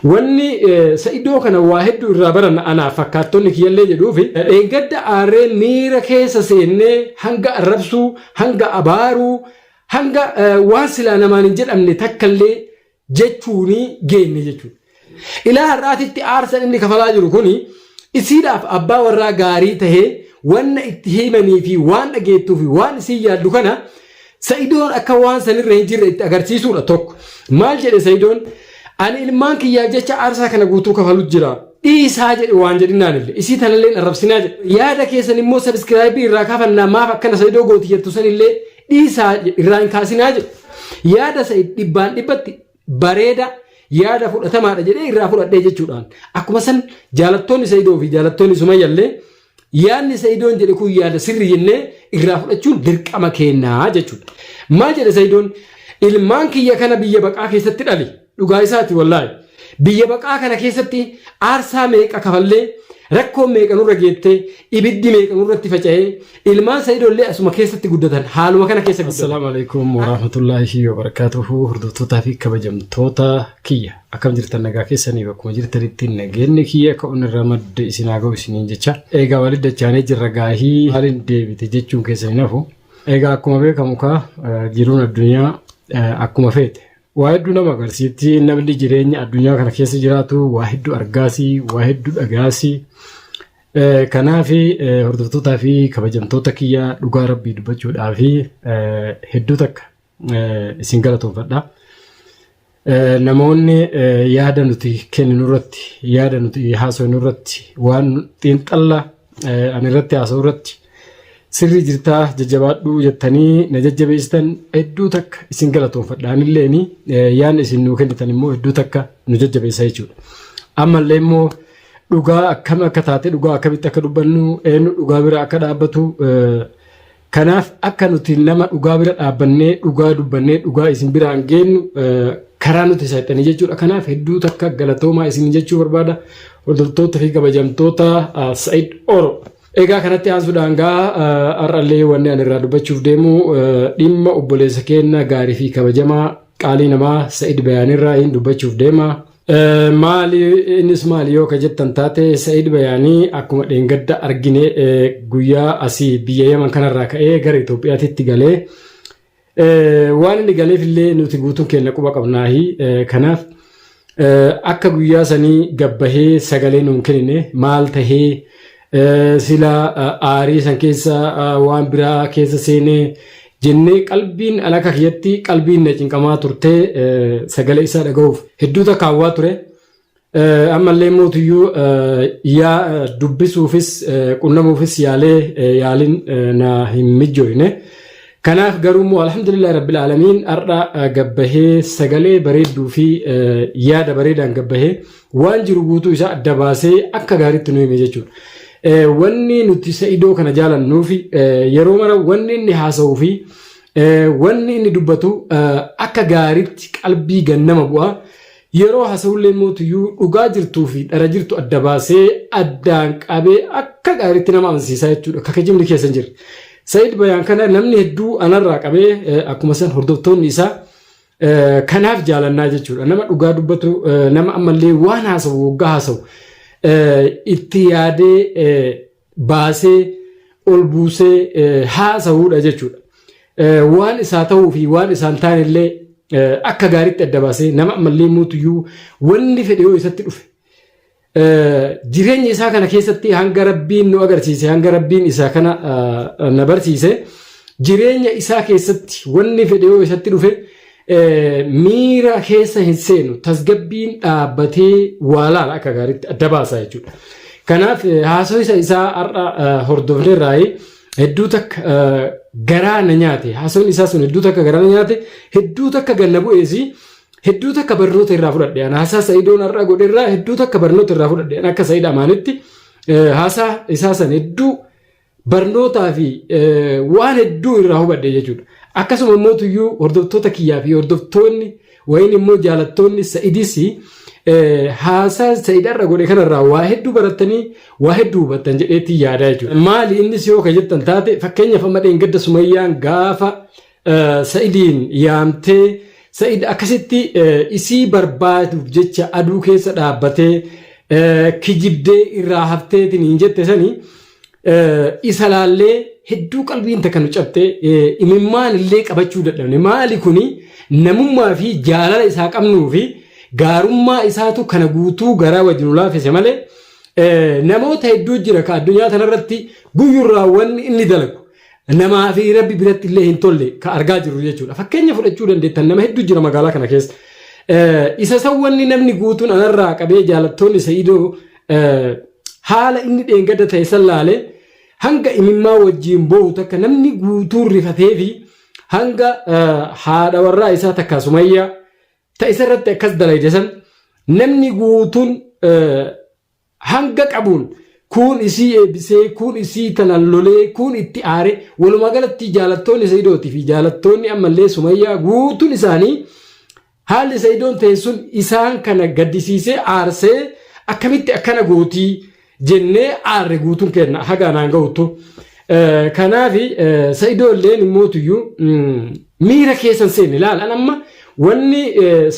Wanni Sa'idoo kana waa hedduu irraa baranna anaaf fakkaattonni kiyyallee jedhuufi dheengadda aarree miira keessa seennee hanga arrabsuu, hanga abaaruu, hanga waan silaa namaan hin jedhamne takkallee jechuunii geenne jechuudha. Ilaa har'aatitti aarsan inni kafalaa jiru kuni isiidhaaf abbaa warraa gaarii tahee wanna itti himanii fi waan dhageettuu fi waan isiin yaaddu kana Sa'idoon akka waan sanirra hin jirre itti agarsiisuudha tokko. Maal jedhe Sa'idoon? Ani ilmaan kiyyaaf jecha aarsaa kana guutuu kafalu jira. Dhiisaa jedhe waan jedhinaan illee. Isii tanallee hin arrabsinaa jedhe. Yaada keessan immoo sabiskiraayibii irraa kafannaa maaf akkana Sa'idoo gooti jettu sanillee dhiisaa irraa hin kaasinaa jedhe. Yaada Sa'id dhibbaan dhibbatti bareeda yaada fudhatamaadha jedhee irraa fudhadhee jechuudhaan. Akkuma san jaalattoonni Sa'idoo fi jaalattoonni Sumayyallee yaadni Sa'idoon jedhe kun yaada sirri jennee irraa fudhachuun dirqama keennaa jechuudha. Maal jedhe Sa'idoon? Ilmaan kiyya kana biyya baqaa keessatti dhali. Dhugaa isaati wallaahi. Biyya baqaa kana keessatti aarsaa meeqa kafallee rakkoon meeqa nurra geettee ibiddi meeqa nurratti faca'ee ilmaan Sa'idoollee asuma keessatti guddatan haaluma kana keessa guddatan. Assalaamu alaikum warahmatullaahi wabarakaatuhu hordoftootaa fi kabajamtoota kiyya akkam jirtan nagaa keessanii bakkuma jirtanitti nageenyi kiyya akka onnirraa irraa madde isin haa ga'u isiniin jecha eegaa walitti dachaanee jirra gaahii maaliin deebite jechuun keessan hin hafu eegaa akkuma beekamu kaa jiruun addunyaa akkuma feete waa hedduu nama agarsiifti namni jireenya addunyaa kana keessa jiraatu waa hedduu argaasi waa hedduu dhagaasi Kanaaf hordoftootaa fi kabajamtoota kiyya dhugaa rabbii dubbachuudhaa fi hedduu takka isin galatoonfadha. Namoonni yaada nuti kenninu irratti yaada nuti haasofnu irratti waan xiinxalla ani irratti haasa'u irratti sirrii jirtaa jajjabaadhu jettanii na jajjabeessitan hedduu takka isin galatoonfadha. Anilleen yaadni isin nuu kennitan immoo hedduu takka nu jajjabeessa jechuudha. Ammallee immoo dhugaa akkam akka taate dhugaa akkamitti akka dubbannu eenyu dhugaa bira akka dhaabbatu kanaaf akka nuti nama dhugaa bira dhaabbannee dhugaa dubbannee dhugaa isin biraan geennu karaa nuti saayixanii jechuudha. Kanaaf hedduu takka galatoomaa isin jechuu barbaada. Hordoftoota fi kabajamtoota Sa'id Oro. Egaa kanatti aansuudhaan gaa har'allee wanni ani irraa dubbachuuf deemu dhimma obboleessa keenya gaarii fi kabajamaa qaalii namaa Sa'id Bayaanirraa hin dubbachuuf deema. Maali innis maali yoo ka jettan taate Sa'id Bayaanii akkuma dheengadda argine guyyaa asii biyya Yaman kanarraa ka'ee gara Itoophiyaatitti galee waan inni galeef illee nuti guutuun keenya quba qabnaahi kanaaf akka guyyaa sanii gabbahee sagalee nuun kennine maal tahee sila aarii san keessa waan biraa keessa seenee jennee qalbiin an akka kiyyatti qalbiin na cinqamaa turtee sagalee isaa dhaga'uuf hedduu takka hawwaa ture. Ammallee mootuyyuu yaa dubbisuufis qunnamuufis yaalee yaaliin na hin mijjooyne. Kanaaf garuu immoo alhamdulillah rabbil aalamiin har'a gabbahee sagalee bareedduu fi yaada bareedaan gabbahee waan jiru guutuu isaa adda baasee akka gaariitti nu hime jechuudha. Wanni nuti Sa'idoo kana jaalannuu fi yeroo mara wanni inni haasa'uu fi wanni inni dubbatu akka gaariitti qalbii gannama bu'a. Yeroo haasa'ullee mootiyyuu dhugaa jirtuu fi dhara jirtu adda baasee addaan qabee akka gaariitti nama amansiisaa jechuudha. Akka kijibni keessa hin jirre. Sa'id Bayaan kana namni hedduu anarraa qabee akkuma san hordoftoonni isaa kanaaf jaalannaa jechuudha. Nama dhugaa dubbatu nama ammallee waan haasa'u waggaa haasa'u itti yaadee baasee ol buusee haasa'uudha jechuudha. Waan isaa ta'uu fi waan isaan taane illee akka gaariitti adda baasee nama ammallee mootuyyuu wanni fedhe yoo isatti dhufe jireenya isaa kana keessatti hanga rabbiin nu agarsiise hanga rabbiin isaa kana na barsiise jireenya isaa keessatti wanni fedhe yoo isatti dhufe miira keessa hin seenu tasgabbiin dhaabbatee waa laala akka gaariitti adda baasa jechuudha. Kanaaf haasawisa isaa har'a hordofne irraa hedduu takka garaa na nyaate haasawni isaa sun hedduu takka garaa na nyaate hedduu takka ganna bu'eesi hedduu takka barnoota irraa fudhadhe ana haasaa Sa'idoon har'a godhe irraa hedduu takka barnoota irraa fudhadhe ana akka Sa'id Amaanitti haasaa isaa san hedduu barnootaa fi waan hedduu irraa hubadhe jechuudha. Akkasuma immoo tuyyuu hordoftoota kiyyaa fi hordoftoonni wayin immoo jaalattoonni Sa'idis haasaa Sa'id har'a godhe kanarraa waa hedduu barattanii waa hedduu hubattan jedheetti yaadaa jechuudha. Maali innis yoo ka jettan taate fakkeenyaaf amma dheengadda Sumayyaan gaafa Sa'idiin yaamtee Sa'id akkasitti isii barbaaduuf jecha aduu keessa dhaabbatee kijibdee irraa hafteetiin hin jette sanii isa laallee hedduu qalbiin takka nu cabxe, imimmaan illee qabachuu dadhabne. Maali kuni? Namummaa fi jaalala isaa qabnuu fi gaarummaa isaatu kana guutuu garaa wajjin nu laafise malee, namoota hedduu jira ka addunyaa tanarratti guyyurraa wanni inni dalagu namaa fi Rabbi biratti illee hin tolle ka argaa jirru jechuudha. Fakkeenya fudhachuu dandeettan, nama hedduu jira magaalaa kana keessa. Isa san wanni namni guutuun anarraa qabee jaalattoonni Sa'idoo haala inni dheengadda ta'e san laalee hanga imimmaa wajjiin boo'u takka namni guutuun rifatee fi hanga haadha warraa isaa takka Sumayyaa ta isa irratti akkas dalayde san namni guutuun hanga qabuun kuun isii eebbisee, kuun isii tanaan lolee, kuun itti aare. Walumaa galatti jaalattoonni Sa'idootii fi jaalattoonni ammallee Sumayyaa guutuun isaanii haalli Sa'idoon ta'e sun isaan kana gaddisiisee aarsee, akkamitti akkana gootii jennee aarre guutuun kenna haga anaan ga'uttu. Kanaaf Sa'idoo illeen immootuyyuu miira keessan seenne ilaala. An amma wanni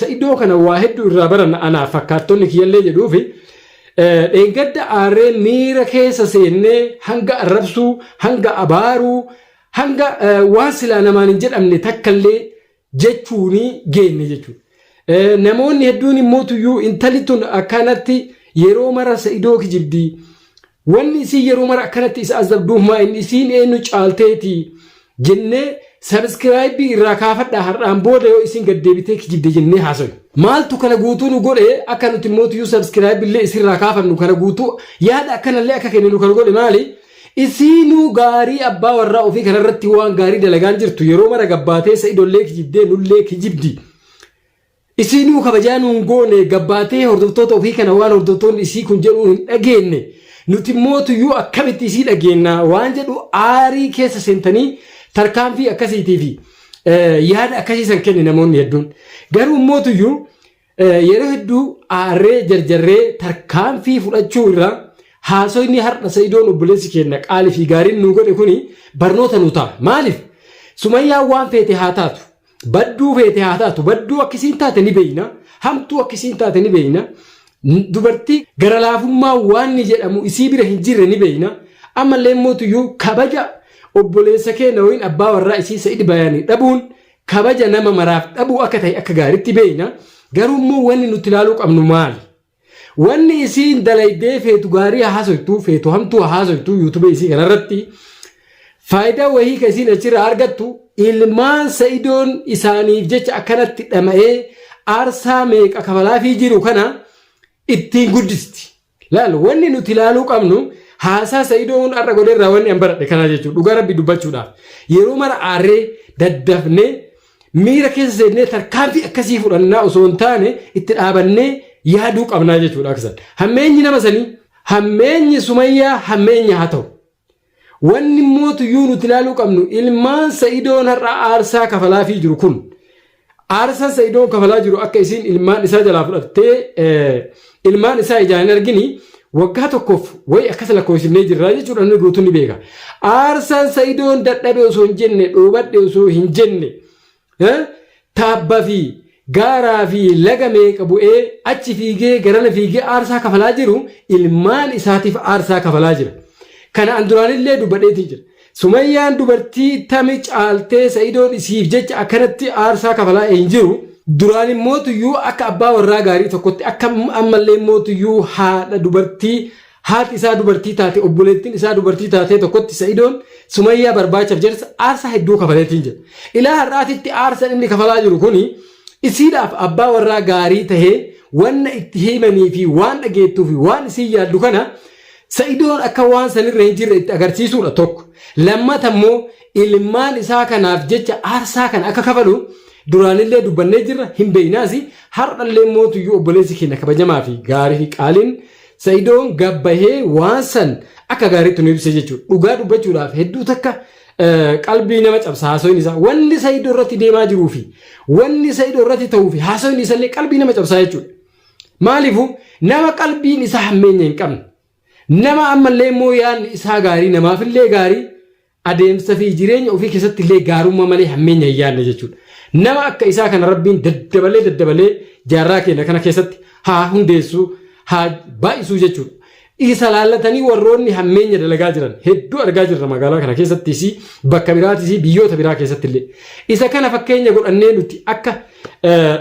Sa'idoo kana waa hedduu irraa baranna anaaf fakkaattonni kiyyallee jedhuufi, dheengadda aarree miira keessa seennee hanga arrabsuu, hanga abaaruu, hanga waan silaa namaan hin jedhamne takkallee jechuuni geenne jechuudha. Namoonni hedduun immootuyyuu intalli tun akkanatti yeroo mara Sa'idoo kijibdi. Wanni isiin yeroo mara akkanatti isa azabduuf maa inni isiin eenyu caalteeti jennee subscribe irraa kaafadhaa, har'aan booda yoo isiin gad deebitee kijibde jennee haasawu. Maaltu kana guutuu nu godhe akka nuti immootuyyuu subscribe illee isirraa kaafannu, kana guutuu yaada akkanallee akka kenninu kan godhe maali? Isiinuu gaarii abbaa warraa ofii kanarratti waan gaarii dalagaan jirtu, yeroo mara gabbaatee Sa'idollee kijibdee nullee kijibdi. Isiinuu kabajaa nuun goone, gabbaatee hordoftoota ofii kana waan hordoftoonni isii kun jedhuun hin dhageenye. Nuti mootuyyuu akkamitti isii dhageenna waan jedhu aarii keessa seentanii tarkaanfii akkasiitii fi yaada akkasii san kenne namoonni hedduun. Garuu mootuyyuu yeroo hedduu aarree jarjarree tarkaanfii fudhachuu irraa haasoyni har'a Sa'idoon obboleessi keenya qaalii fi gaariin nu godhe kuni barnoota nu ta'a. Maaliif? Sumayyaan waan feete haa taatu. Badduu feete haa taatu. Badduu akkasiin taate ni beeyna. Hamtuu akkasiin taate ni beeyna. Dubartii gara laafummaa waan ni jedhamu isii bira hin jirre ni beeyna. Ammallee mootuyyuu kabaja obboleessa keenya wayin abbaa warraa isii Sa'id Bayaanii dhabuun kabaja nama maraaf dhabuu akka ta'e akka gaariitti beeyna. Garuu immoo wanni nuti ilaaluu qabnu maali? Wanni isiin dalaydee, feetu gaarii haa haasoytu, feetu hamtuu haa haasoytu, YouTube isii kanarratti faayidaa wahii ka isiin achirraa argattu ilmaan Sa'idoon isaaniif jecha akkanatti dhama'ee aarsaa meeqa kafalaafii jiru kana ittiin guddisti. Laal, wanni nuti ilaaluu qabnu haasaa Sa'idoon har'a godheerraa wanni an baradhe kana jechuudha. Dhugaa Rabbi dubbachuudhaaf yeroo mara aarree daddafnee miira keessa seennee tarkaanfii akkasii fudhannaa osoo hin taane itti dhaabannee yaaduu qabnaa jechuudha akkasan. Hammeenyi nama sanii, hammeenyi Sumayyaa hammeenya haa ta'u. Wanni mootuyyuu nuti ilaaluu qabnu ilmaan Sa'idoon har'a aarsaa kafalaafii jiru kun, aarsaan Sa'idoon kafalaa jiru akka isiin ilmaan isaa jalaa fudhattee ilmaan isaa ijaan hin argini waggaa tokkoof wayi akkas lakkoofsifnee jirra jechuudha, namni guutuun ni beeka. Aarsaan Sa'idoon dadhabe osoo hin jenne, dhoobadhe osoo hin jenne, taabba fi gaaraa fi laga meeqa bu'ee achi fiigee garana fiigee aarsaa kafalaa jiru ilmaan isaatiif aarsaa kafalaa jira. Kana an duraanillee dubbadheetiin jira. Sumayyaan dubartii tami caaltee Sa'idoon isiif jecha akkanatti aarsaa kafalaa hin jiru. Duraan immootuyyuu akka abbaa warraa gaarii tokkotti, akka ammallee immootuyyuu haadha dubartii, haati isaa dubartii taate, obboleettiin isaa dubartii taatee tokkotti Sa'idoon Sumayyaa barbaachaaf jedhas aarsaa hedduu kafaleetiin jira. Ilaa har'aatitti aarsaan inni kafalaa jiru kuni isiidhaaf abbaa warraa gaarii tahee wanna itti himanii fi waan dhageettuu fi waan isiin yaaddu kana Sa'idoon akka waan sanirra hin jirre itti agarsiisuudha tokko. Lammata immoo ilmaan isaa kanaaf jecha aarsaa kana akka kafalu duraanillee dubbannee jirra, hin beeynaasi. Har'allee mootuyyuu obboleessi keenya kabajamaa fi gaarii fi qaaliin Sa'idoon gabbahee waan san akka gaariitti nu ibse jechuudha. Dhugaa dubbachuudhaaf hedduu takka qalbii nama cabsa haasoyin isaa. Wanni Sa'idoo irratti deemaa jiruu fi wanni Sa'idoo irratti ta'uu fi haasoyin isallee qalbii nama cabsaa jechuudha. Maaliifuu nama qalbiin isaa hammeenya hin qabne, nama ammallee immoo yaadni isaa gaarii, namaafillee gaarii, Adeemsa fi jireenya ofii keessatti illee gaarummaa malee hammeenya hin yaadne jechuudha. Nama akka isaa kana Rabbiin daddabalee daddabalee jaarraa keenya kana keessatti haa hundeessu, haa baay'isuu jechuudha. Isa laallatanii warroonni hammeenya dalagaa jiran hedduu argaa jirra magaalaa kana keessattis, bakka biraatis, biyyoota biraa keessatti illee. Isa kana fakkeenya godhannee nuti akka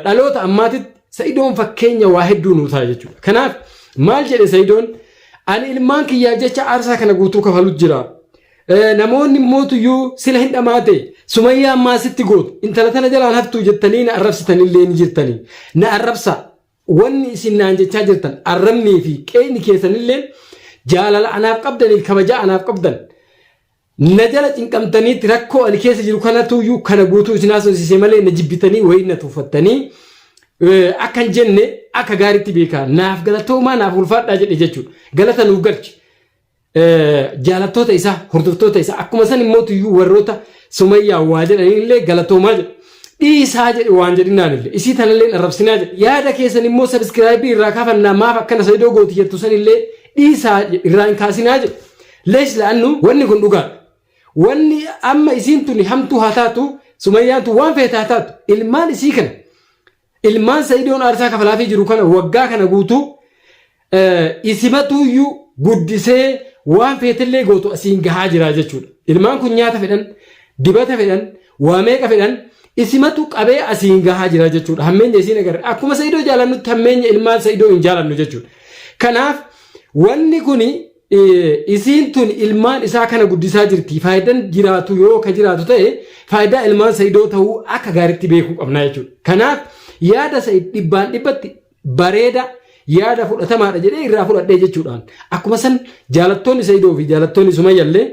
dhaloota ammaatitti Sa'idoon fakkeenya waa hedduu nuu ta'a jechuudha. Kanaaf maal jedhe Sa'idoon? Ani ilmaan kiyyaaf jecha aarsaa kana guutuu kafalu jira. Namoonni mootuyyuu sila hin dhamaate, Sumayyaan maa sitti gootu, intala tana jalaan haftuu jettanii na arrabsitanillee ni jirtanii. Na arrabsa, wanni isin naan jechaa jirtan arrabnii fi qeeyni keessanillee jaalala anaaf qabdaniif kabajaa anaaf qabdan na jala cinqamtaniitti rakkoo ani keessa jiru kanatuyyuu kana guutuu isin haasofsiise malee na jibbitanii wayii na tuffattanii akka hin jenne akka gaariitti beekaa, naaf galatoomaa, naaf ulfaadhaa jedhe jechuudha. Galata nuuf galche. Jaalattoota isaa, hordoftoota isaa, akkuma san immoo tuyyuu warroota Sumayyaa waa jedhanii illee galatoomaa jedhe. Dhiisaa jedhe, waan jedhinaan illee isii tanallee arrabsinaa jedhe. Yaada keessan immoo subscribe irraa kaafannaa, maaf akkana Saidoo gooti jettu san illee dhiisaa, irraa hin kaasinaa jedhe. Leesh la'annu wanni kun dhugaadha. Wanni amma isiin tuni hamtuu haa taatu, Sumayyaan tun waan feete haa taatu, ilmaan isii kana, ilmaan Sa'idoon aarsaa kafalaafii jiru kana, waggaa kana guutuu isimatuuyyuu guddisee waan feetellee gootu asiin gahaa jira jechuudha. Ilmaan kun nyaata fedhan, dibata fedhan, waa meeqa fedhan, isimatu qabee asiin gahaa jira jechuudha. Hammeenya isiin agarre. Akkuma Sa'idoo jaalannutti hammeenya ilmaan Sa'idoo hin jaalannu jechuudha. Kanaaf wanni kuni isiin tun ilmaan isaa kana guddisaa jirti. Faayidaan jiraatu yoo ka jiraatu ta'e, faayidaa ilmaan Sa'idoo ta'uu akka gaariitti beekuu qabna jechuudha. Kanaaf yaada Sa'id dhibbaan dhibbatti bareeda, yaada fudhatamaadha jedhee irraa fudhadhee jechuudhaan. Akkuma san jaalattoonni Sa'idoo fi jaalattoonni Sumayyallee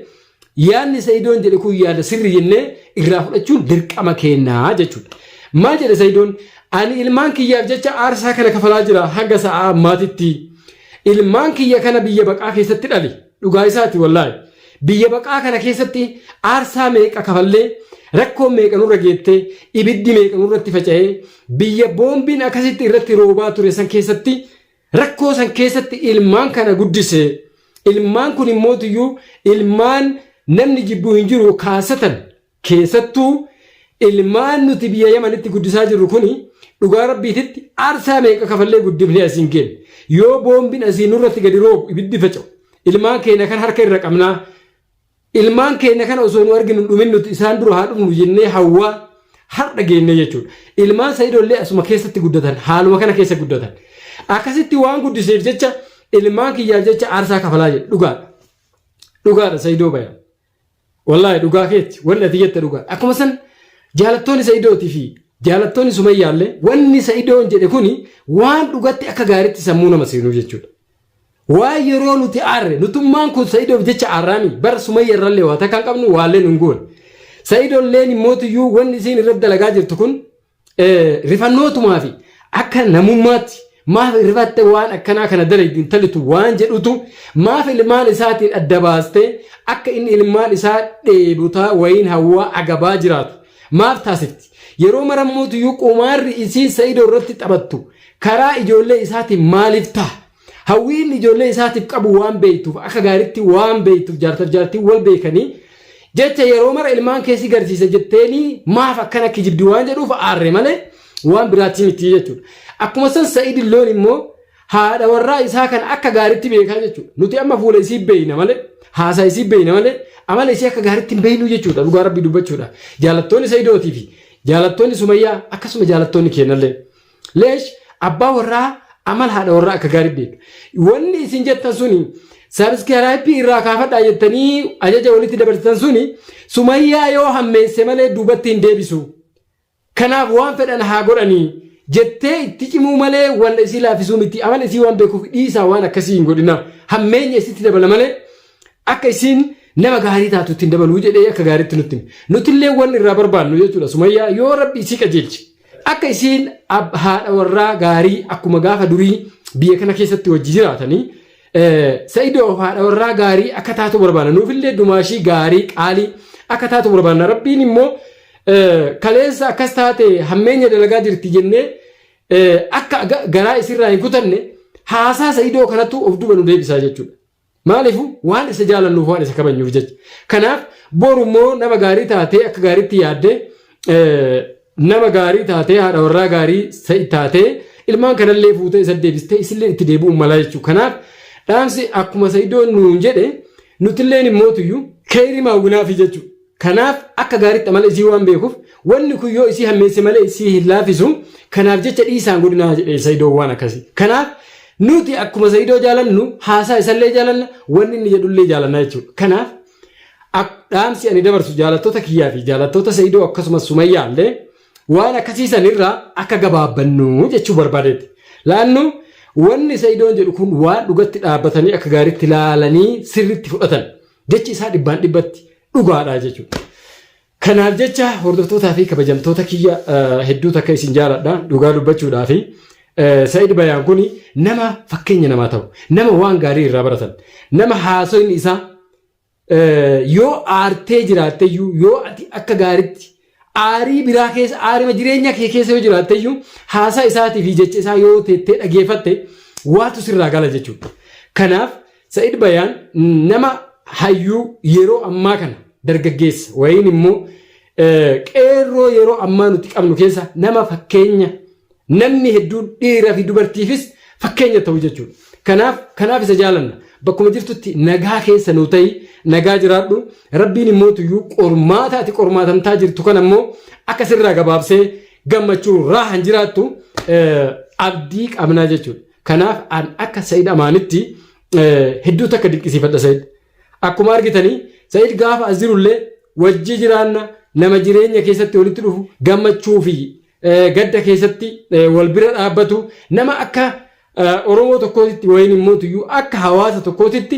yaadni Sa'idoon jedhe kun yaada sirri jennee irraa fudhachuun dirqama kennaa jechuudha. Maal jedhe Sa'idoon? Ani ilmaan kiyyaaf jecha aarsaa kana kafalaa jira hanga sa'aa ammaatitti. Ilmaan kiyya kana biyya baqaa keessatti dhale. Dhugaa isaati wallaahi. Biyya baqaa kana keessatti aarsaa meeqa kafallee, rakkoon meeqa nurra geettee, ibiddi meeqa nurratti faca'ee, biyya boombiin akkasitti irratti roobaa ture san keessatti, rakkoo san keessatti ilmaan kana guddise. Ilmaan kun immootiyyuu ilmaan namni jibbuu hin jiru kaasatan. Keessattuu ilmaan nuti biyya Yamanitti guddisaa jirru kuni dhugaa Rabbiititti aarsaa meeqa kafallee guddifnee asiin geenne. Yoo boombiin asii nurratti gadi roobu, ibiddi faca'u, ilmaan keenya kan harka irra qabnaa, ilmaan keenya kana osoo nu arginu dhumin nuti isaan dura haa dhumnu jennee hawwaa har'a geenne jechuudha. Ilmaan Sa'idoollee asuma keessatti guddatan, haaluma kana keessa guddatan. Akkasitti waan guddiseef jecha ilmaan kiyyaaf jecha aarsaa kafalaa jedhe. Dhugaadha. Dhugaadha Sa'idoo bayan. Wallaahi dhugaa keetti, wanni ati jette dhugaa. Akkuma san jaalattoonni Sa'idootii fi jaalattoonni Sumayyaallee wanni Sa'idoon jedhe kuni waan dhugatti akka gaariitti sammuu nama seenuu jechuudha. Waan yeroo nuti aarre, nutummaan kun Sa'idoof jecha aarraami bara Sumayya irrallee waa takka hin qabnu, waallee nu hin goone. Sa'idoolleen immootiyyuu wanni isiin irratti dalagaa jirtu kun rifannootumaa fi akka namummaatti maaf rifatte waan akkanaa kana dalaydi intallitu waan jedhutu, maaf ilmaan isaatiin adda baastee akka inni ilmaan isaa dheebotaa wayiin hawwaa agabaa jiraatu maaf taasifti? Yeroo marammuutuyyuu qumaarri isiin Sa'idoo irratti taphattu karaa ijoollee isaatiin maaliif ta'a? Hawwii inni ijoollee isaatiif qabu waan beektuuf, akka gaariitti waan beektuuf, jaartaaf jaartiin wal beekanii jecha yeroo mara ilmaan keessi garsiisa jetteenii maaf akkana kijibdi waan jedhuuf aarre malee waan biraatti miti jechuudha. Akkuma san Sa'id Illoon immoo haadha warraa isaa kan akka gaariitti beekaa jechuudha. Nuti amma fuula isii beeyna malee, haasaa isii beeyna malee, amala isii akka gaariitti hin beeynu jechuudha dhugaa Rabbii dubbachuudha. Jaalattoonni Sa'idootii fi jaalattoonni Sumayyaa akkasuma jaalattoonni keenyallee. Leesh abbaa warraa amala haadha warraa akka gaarii beeku. Wanni isin jettan suni, subscribe irraa kaafadhaa jettanii ajaja walitti dabarsitan suni, Sumayyaa yoo hammeesse malee duubatti hin deebisu. Kanaaf waan fedhan haa godhanii jettee itti cimuu malee wanta isii laaffisuu miti. Amala isii waan beekuuf dhiisaa, waan akkasii hin godhina. Hammeenya isitti dabala malee akka isiin nama gaarii taatu ittiin dabaluu jedhee akka gaariitti nutti hime. Nutillee wanni irraa barbaannu jechuudha, Sumayyaa yoo Rabbi isii qajeelche, akka isiin haadha warraa gaarii akkuma gaafa durii biyya kana keessatti wajji jiraatanii Sa'idoof haadha warraa gaarii akka taatu barbaanna. Nuufillee dumaashii gaarii qaalii akka taatu barbaanna. Rabbiin immoo kaleessa akkas taate hammeenya dalagaa jirti jennee akka garaa isirraa hin kutanne haasaa Sa'idoo kanattu of duba nu deebisaa jechuudha. Maaliif waan isa jaalannuuf waan isa kabajnuuf jecha. Kanaaf boru immoo nama gaarii taatee akka gaariitti yaaddee nama gaarii taatee haadha warraa gaarii taatee ilmaan kanallee fuutee isa deebistee isillee itti deebi'uun malaa jechuudha. Kanaaf dhaamsi akkuma Sa'idoon nuun jedhe nutilleen immootuyyuu keeyrii maawwinaafi jechuudha. Kanaaf akka gaariitti amala isii waan beekuuf wanni kun yoo isii hammeesse malee isii hin laafisu kanaaf jecha dhiisaan godhinaa jedhe Sa'idoon waan akkasii. Kanaaf nuti akkuma Sa'idoo jaalannu haasaa isallee jaalanna wanni inni jedhullee jaalanna jechuudha. Kanaaf dhaamsi ani dabarsu jaalattoota kiyyaa fi jaalattoota Sa'idoo akkasumas Sumayyaallee waan akkasii sanirraa akka gabaabbannu jechuu barbaadeeti. Laannu wanni Sa'idoon jedhu kun waan dhugatti dhaabbatanii akka gaariitti laalanii sirriitti fudhatan. Jechi isaa dhibbaan dhibbatti dhugaadha jechuudha. Kanaaf jecha hordoftootaa fi kabajamtoota kiyya hedduu takka isin jaaladha dhugaa dubbachuudhaa fi Sa'id Bayaan kun nama fakkeenya namaa ta'u nama waan gaarii irraa baratan nama haasoyni isaa yoo aartee jiraatteyyuu yoo ati akka gaariitti aarii biraa keessa aarima jireenya kee keessa yoo jiraatteyyuu haasaa isaatii fi jecha isaa yoo teettee dhageeffatte waatu sirraa gala jechuudha. Kanaaf Sa'id Bayaan nama hayyuu yeroo ammaa kana dargaggeessa wayiin immoo qeerroo yeroo ammaa nuti qabnu keessa nama fakkeenya namni hedduun dhiiraa fi dubartiifis fakkeenya ta'u jechuudha. Kanaaf kanaaf isa jaalanna. Bakkuma jirtutti nagaa keessa nuu ta'i nagaa jiraadhu rabbiin immoo tuyyuu qormaata ati qormaatamtaa jirtu kana immoo akka sirraa gabaabsee gammachuu raahan jiraattu abdii qabnaa jechuudha. Kanaaf an akka Sa'id Amaanitti hedduu takka dinqisiifadha Sa'id. Akkuma argitanii Sa'id gaafa as jirullee wajji jiraanna nama jireenya keessatti walitti dhufu gammachuu fi gadda keessatti wal bira dhaabbatu nama akka Oromoo tokkootitti wayin immoo tuyyuu akka hawaasa tokkootitti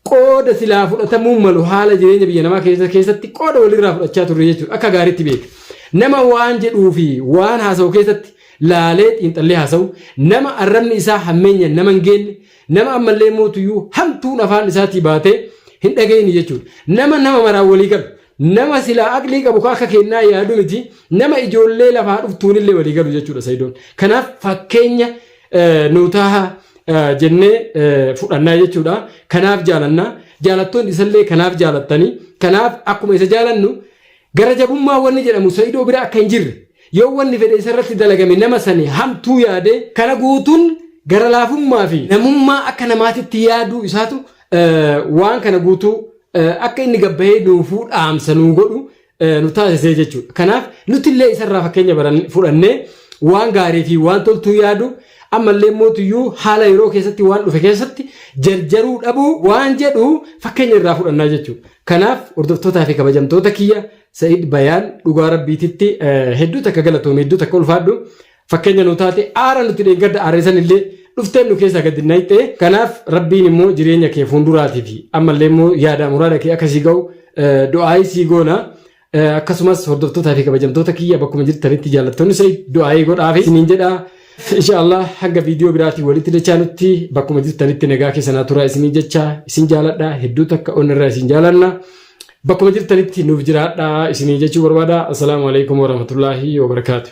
qooda silaa fudhatamuu malu haala jireenya biyya namaa keessatti qooda walirraa fudhachaa turre jechuudha. Akka gaariitti beeka. Nama waan jedhuu fi waan haasa'u keessatti laalee xiinxallee haasa'u, nama arrabni isaa hammeenya nama hin geenne, nama ammallee mootuyyuu hamtuun afaan isaatii baatee hin dhageenye jechuudha. Nama nama maraan walii galu, nama silaa aqlii qabu ka akka kennaa yaadu miti, nama ijoollee lafaa dhuftuunillee walii galu jechuudha Sayidoon. Kanaaf fakkeenya nuu taha jennee fudhannaa jechuudha. Kanaaf jaalanna. Jaalattoonni isallee kanaaf jaalattanii. Kanaaf akkuma isa jaalannu gara jabummaa wanni jedhamu Sa'idoo bira akka hin jirre yoo wanni fedhe isarratti dalagame nama sani hamtuu yaadee kana guutuun gara laafummaa fi namummaa akka namaatitti yaaduu isaatu waan kana guutuu akka inni gabbahee nuufuu dhaamsa nuu godhu nu taasisee jechuudha. Kanaaf nutillee isarraa fakkeenya fudhannee waan gaarii fi waan toltuu yaadu ammallee mootuyyuu haala yeroo keessatti waan dhufe keessatti jarjaruu dhabuu waan jedhu fakkeenya irraa fudhannaa jechuudha. Kanaaf hordoftootaa fi kabajamtoota kiyya Sa'id Bayaan dhugaa rabbiititti hedduu takka galatoome hedduu takka ulfaadhu fakkeenya nu taate aara nuti dheengadda aarrisan illee dhufteen nu keessaa gadi naqxe. Kanaaf rabbiin immoo jireenya kee fuulduraatii fi ammallee immoo yaada muraada kee akka sii ga'u du'aayii sii goona. Akkasumas hordoftootaa fi kabajamtoota kiyya bakkuma jirtanitti jaallattoonni Sa'id du'aayii godhaafi isiniin jedha. Inshallah hanga viidiyoo biraatiin walitti dachaanutti bakkuma jirtanitti nagaa keessanaa turaa isinii jecha isin jaaladha hedduu takka onnirraa isin jaalanna. Bakkuma jirtanitti nuuf jiraadha isinii jechuu barbaada. Assalaamu alaikum warahmatullaahi wabarakaatu.